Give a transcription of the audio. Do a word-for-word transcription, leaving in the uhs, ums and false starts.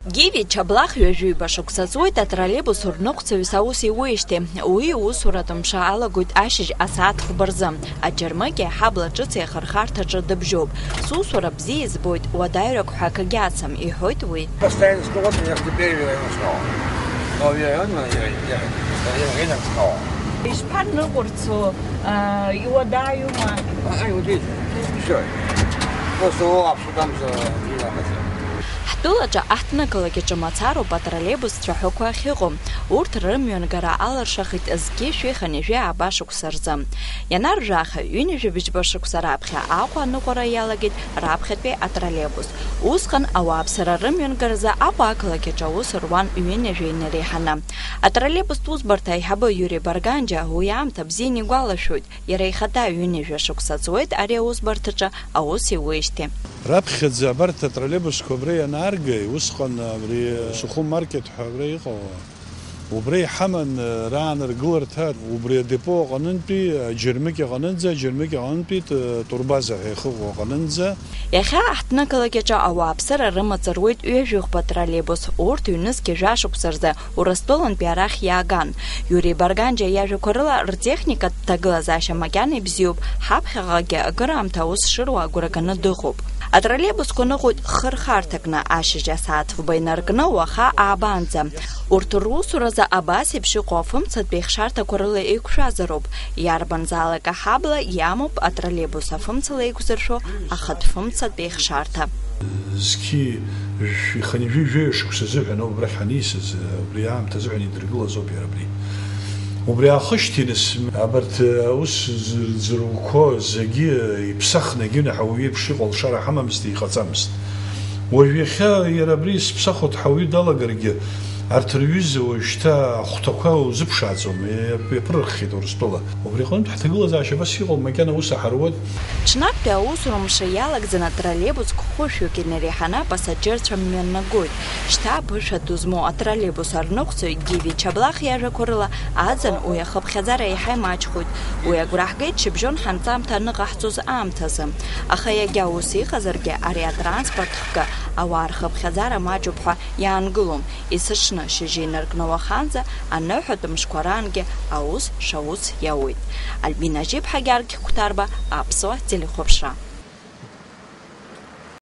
Гиви Чаблах ҩажәи ҩба шықәса ҵуеит атроллейбус рныҟәцаҩыс аус иуеижьҭеи. Уи иусуратә мшы алагоит ашьыжь асааҭ хәба рзы. Аџьармыкьа аҳабла ҿыц еихырхарҭаҿы дыбжьоуп. Сусура бзиа избоит, уадаҩрак ҳәа акгьы ацым, иҳәоит уи. Постоянно сто вот я теперь верю снова. Но верю, но я, я, я, я, я снова. Ишԥаныҟәырцо, а, иуадаҩума? А, а, вот видите, всё. Просто его обсудам за не надо. Ҳтәылаҿы аҳҭнықалақь аҿы мацароуп атроллейбус цәаҳәақәа ахьыҟоу. Урҭ рымҩангара алыршахеит зқьи жәшәи хынҩажәи ааба шықәса рзы. Ианаржәаха, ҩынҩажәи быжьба шықәса раԥхьа Аҟәа аныҟәара иалагеит раԥхьатәи атроллейбус. Усҟан ауааԥсыра рымҩангаразы Аҟәа ақалақь аҿы аус руан ҩынҩажәа инареиҳаны. Атроллейбустә усбарҭа аиҳабы Иури Барганџьа уи аамҭа бзианы игәалашәоит. Иара ихаҭа ҩынҩажәа шықәса ҵуеит ари аусбарҭаҿы аус иуеижьҭеи. Раԥхьаӡа абарҭ атроллейбусқәа абра ианааргеи, усҟан абри Сухум маркет ҳәа абра иҟоу, убра иҳаман рааныргыларҭа, убри адепо аҟынтәи Џьармыкьа аҟынӡа, Џьармыкьа аҟынтәи т-, турбаза ҳәа ихыҟоу аҟынӡа. Иахьа аҳҭнықалақь аҿы ауааԥсыра рымаҵ руеит ҩажәихәба троллейбус, урҭ ҩнызқьи жәа шықәса рзы Урыстәылантәи арахь иааган. Иури Барганџьа иажәақәа рыла, ртехникатә ҭагылазаашьа макьана ибзиоуп, ҳаԥхьаҟагьы акыраамҭа аус шыруа агәра ганы дыҟоуп. Атроллейбусқәа ныҟәоит хырхарҭакны, ашьыжь асааҭ фба инаркны уаха аабанӡа. Урҭ русуразы абас еиԥш иҟоу афымцатә еихшарҭақәа рыла еиқәшәазароуп. Иарбанзаалак аҳабла иамоуп атроллейбус афымцала еиқәзыршәо ахатә фымцатә еихшарҭа. Зқьи жәшәи хынҩажәи жәаҩа шықәса азыҳәан ауп абрахь ҳанисыз, убри аамҭа азыҳәан идыргылаз ауп иара абри. Убри аахышьҭи нас, абарҭ аус зырӡырҩқәо зегьы иԥсахны, егьынаҳәа уаҩы иеиԥш иҟоу алшара ҳамамызт, иҟаҵамызт. Уажә иахьа иара абри сыԥсахуеит ҳәа уаҩы далагаргьы, арҭ рҩыза уажәшьҭа ахәҭақәа узыԥшааӡом, иаԥырырххьеит Урыстәыла. Убри аҟынтә ҳҭагылазаашьа абас иҟоуп, макьана аус аҳаруеит. Ҽнактәи аусура мшы иалагӡаны троллейбуск хәышәҩык инареиҳаны апассаџьырцәа мҩаннагоит. Шьҭа аԥышәа ду змоу атроллейбус арныҟәцаҩ Гиви Чаблах иажәақәа рыла, аӡын уи ахыԥхьаӡара еиҳа имаҷхоит. Уи агәра ҳгеит шьыбжьон ҳанҵамҭа аныҟаҳҵоз аамҭазы. Аха иагьа ус иҟазаргьы, ари атранспорт хкы ауаа рхыԥхьаӡара маҷуп ҳәа иаангылом. Есыҽны шьыжьы инаркны уаханӡа аныҳәатә мшқәа раангьы аус шаус иауеит. Альбина Жьыԥҳа, Гьаргь Қәҭарба, Аԥсуа телехәаԥшра.